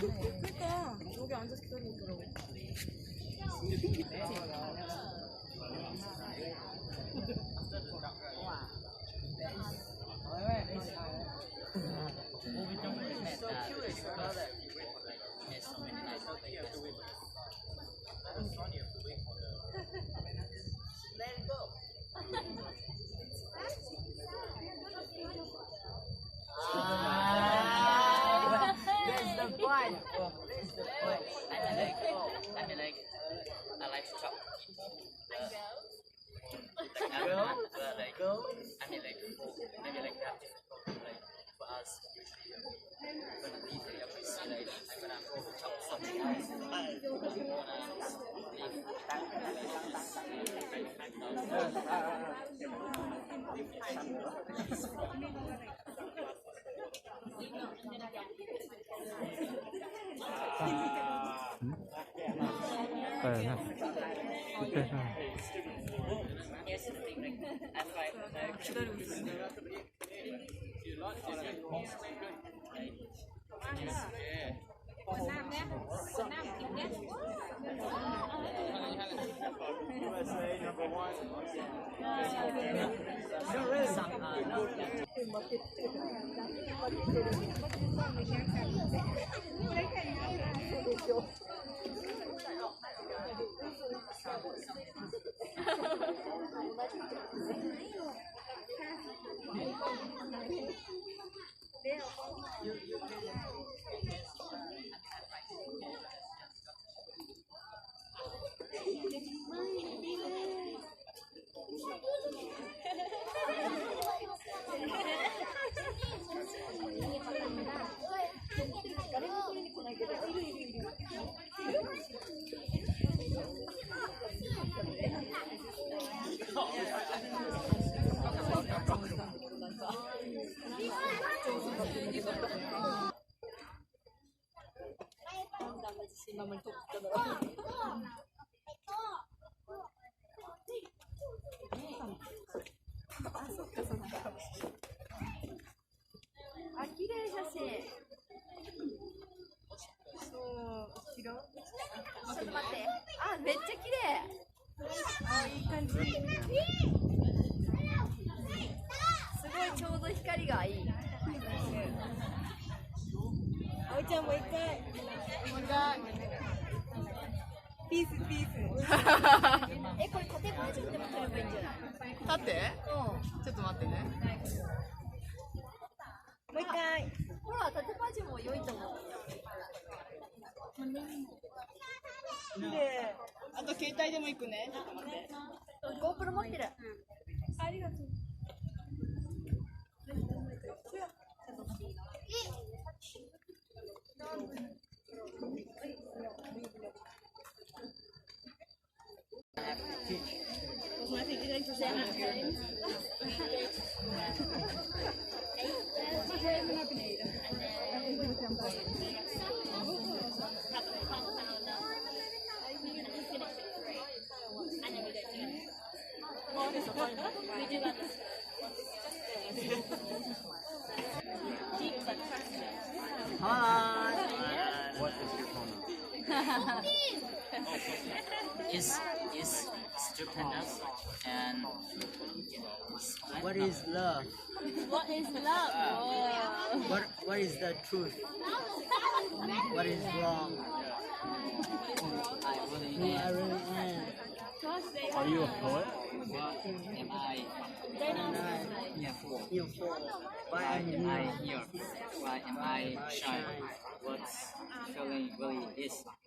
그러니까 여기 앉아서 기다리고 있더라고. Ah, that's the point. That's the point. I mean, like, I mean, like, I like to talk to people. Uh, like, I mean, like, uh, like, uh, like, I mean, like, we have different problems, like, for us, usually, when we see, like, I'm gonna talk something else.あ、綺麗写真。そう、後ろ。ちょっと待って。あ、めっちゃ綺麗。あ、いい感じ。すごいちょうど光がいい。あおいちゃんもう一回。もう一回。 ピース、ピース。え、これ立てバージョンでも撮ればいいんじゃない？立って？うん。ちょっと待ってね。もう一回。ほら、立てバージョンも良いと思う。で、あと携帯でも行くね。ちょっと待って。GoPro持ってる。ありがとう。 Hi. What is your hobby? Is, is strip and dance and what is love? What is love? Whoa. What, what is the truth? What is wrong? Who I really am? Are you a poet? What am I? Yeah, four. Why am I here? Why am I shy? What's feeling really is?